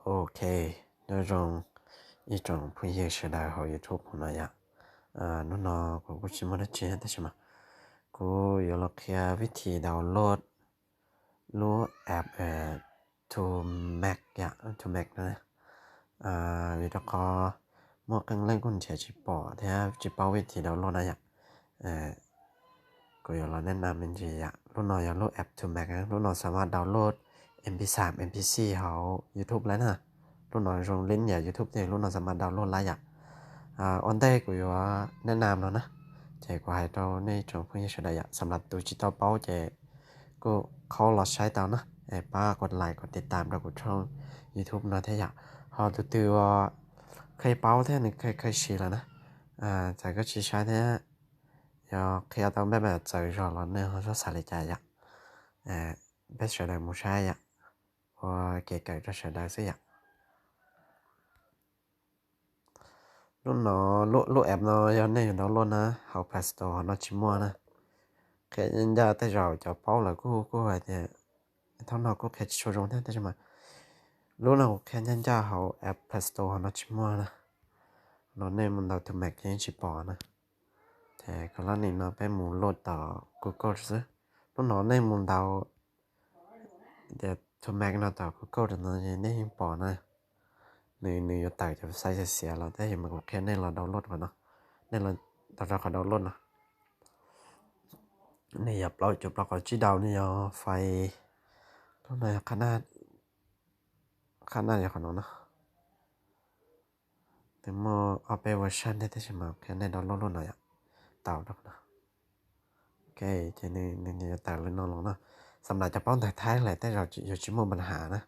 Ok, nyob zoo ib tsoom phooj ywg sawv daws hauv YouTube no yom. Hnub no kuv kuj tsis muaj dab tsi tab sis mas kuv yuav los qhia vib thi download lub app Tumac yom, Tumac no. Vim rau qhov muaj qee leej kuj nrhiav tsis pom thiab tsis paub vib thi download na yom. Kuv yuav los neb na me ntsis yom. Lub no yog lub app Tumac, lub no xam maj download MP xam, MP xij hauv YouTube lawm na. Lub no zoo li yam YouTube thiab, lub no xam maj download lawm yom. Ua ntej kuv yuav neb na no na, ces kuv hais rau nej tsoom phooj ywg sawv daws yom, xam las tus tsis tau paub ces kuj qhov los saib tau na, pab kov like kov tiv tam rau kuv tshooj YouTube no thiab yom. Ho tus twg uas kheev paub thiab nws kheev kheev siv lawm na, txawm koj tsis saib thiab, yog qhia tau npaj txawv zog los nej ho txhob xav li cas yom. Peb sawv daws mus saib yom, ua kev kawm rau sawv daws xwb yom. Lub no, lub app no yog nej yuav download na, hauv Play Store hauv no tsis muaj na. Qhia ncaj ncaj tej zaum cov paub lawm kuj kuj hais tias thaum no kuj qhia tsis tshua zoo thiab tab sis mas lub no kuv qhia ncaj ncaj hauv app Play Store hauv no tsis muaj na. No nej mus ntaus Tumac ces yeej tsis pom na. Ces koj lab nim no peb mus load tom Google xwb. Lub no nej mus ntaus tias Tumac no tom Google no nej yeej pom na. Nws nws yuav tawm cov website xiav xiav los tab sis mas kuv qhia nej los download qhov no, nej los tau rau qhov download no. Nws yog plaub cuv plaub qhov tsib daus, nws yog fais, lub no yog qhab naj, qhab naj yog qhov no na. Nws muaj ob peb version thiab tab sis mas qhia nej download lub no yom, tau rau qhov no. Ok, ces nws yuav tawm li no los na. Xam las cov paub ntawv Thaib lawm tej zaum yuav tsis muaj npa has na.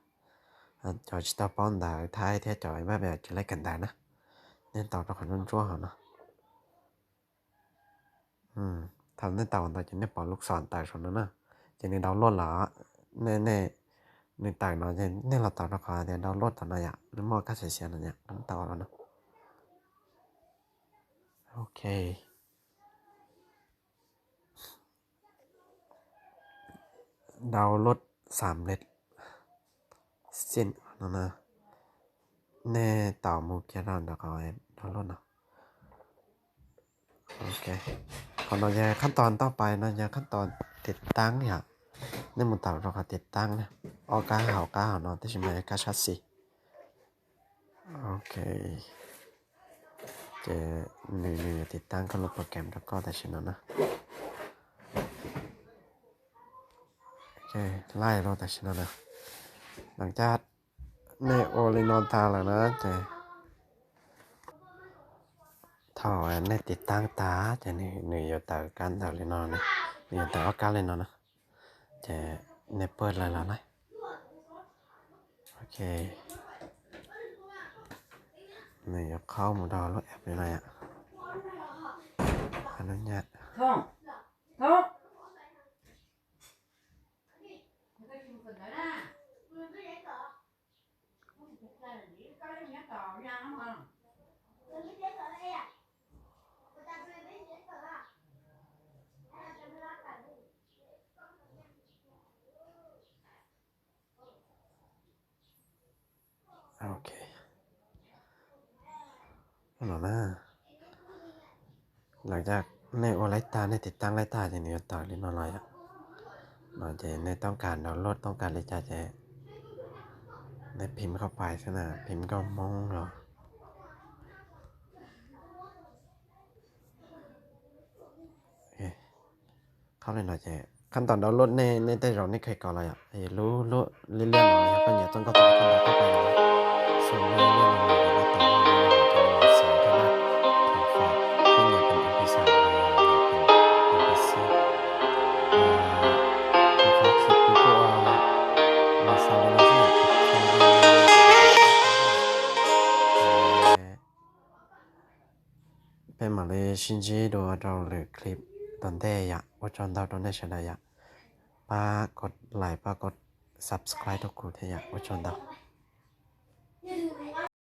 Cov tsis tau paub ntawv Thaib thiab cov maj pes tsis laib kawm ntawv na, nej tau rau qhov ntsuab ntsuab hauv no. Thaum nej tau ntawd ces nej pom lub xom tawm saum no na, ces nws download los, nej, nws tawm no ces nej los tau rau qhov tias download tom no yom, nws muaj kab xaiv xiav no yom, tau los no. Ok. Download xam lej xij no na, nej tau mus kiag rau ntawm qhov download no. Ok, qhov no yog khab tos tauj pais no yog khab tos tiv taab yom. Nej mus tau rau qhov tiv taab na, ob kab hauv qab hauv no tab sis mas yog kab sab xis. Ok, ces nws nws yuav tiv taab koj lub program rau koj tam sim no na. Laij rau tam sim no na. Lam caj nej ua li no tag lawm na ces thaum nej tiv taab tag ces nws yuav tawm kab ntawm li no, nws yuav tawm ob kab li no na. Ces nej pawj lawm los na. Ok, nws yuav qhab mus rau lub app li no yom. Ok, no na, lam caj nej ua laij tag, nej tiv taab laij tag ces nws yuav tawm li no los yom. No ces nej toob kas download toob kas li cas ces nej phim koj pais xwb na, phim nkauj Hmoob los. Qhov li no ces khab tos download nej, nej tej zaum nej kheev kos los yom, lub lub liab liab no yog koj nyiam txoj nkauj tos koj ntawd koj pais xu liab liab no, Peb mam li sib ntsib dua rau lwm clip tom ntej yom. Ua tsaug ntau rau nej sawv daws yom. Pab kov like, pab kov subscribe rau kuv thiab yom. Ua tsaug ntau.